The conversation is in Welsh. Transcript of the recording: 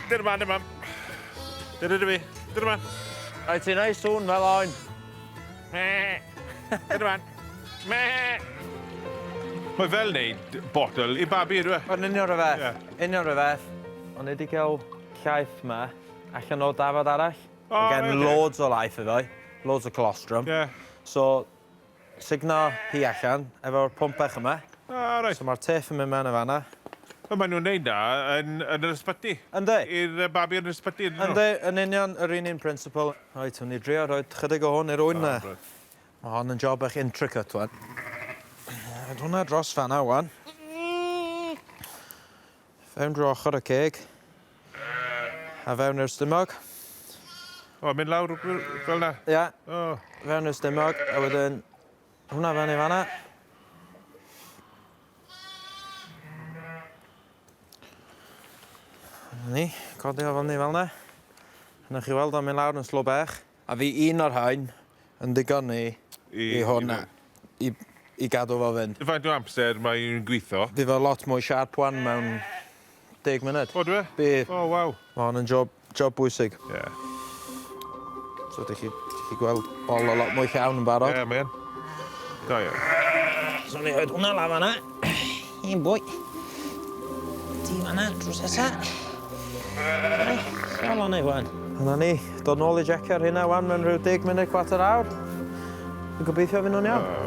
Dyna man, dyna man. Dyna fi. Dyna man. Rhaid ti'n neud sŵn fel oen. Dyna man. Mae fel neud bottle i babi, ydw e? Yn union rhyw fath. Yeah. Union rhyw fath. Ond ni wedi cael llaeth ma allan o dafod arall. O, Mae gen reit, ie. loads o laeth iddo, loads o colostrum. Ie. So, sugno hi allan efo'r pwmp bach yma. Ah, reit. So mae'r tiff yn mynd mewn yn fanna. Wel, maen nhw'n neud na yn, yn yr ysbyty. Yndi. I'r babi yn yr ysbyty, ydyn nhw? Yndi, yn union yr un un principle. Reit, wna i drio rhoi chydig o hwn i'r ŵyn na. Mae hon yn job bach intricate, wan. Rhaid hwnna dros fanna, wan. Fewn drwy ochr y ceg. A fewn i'r stumog. O, mynd lawr fel na? Ia. O. Fewn i'r stumog, a wedyn hwnna fewn i fanna. Ni, codi o fyny fel 'na. Newch chi weld o'n mynd lawr yn slo bach. A fi un o'r rhain yn digon ni i hwn i, i gadw fo fynd. Faint o amser mae'n gweithio? Fydd o lot mwy siarp wan mewn deg munud. O, dwi? Bydd. O, waw. Mae hon yn job, job bwysig. Ie. Yeah. So, dych chi, dych chi gweld bol o lot mwy llawn yn barod. Ie, yeah, mae'n. Da iawn. So, ni rhaid hwnna lawr fanna. Un bwy. Ti fanna, drws nesa. Fel o'n ei wan. Yna ni, dod nôl i jecio ar hynna wan mewn rhyw 10 munud, cwarter awr. Dwi'n gobeithio fynd nhw'n iawn.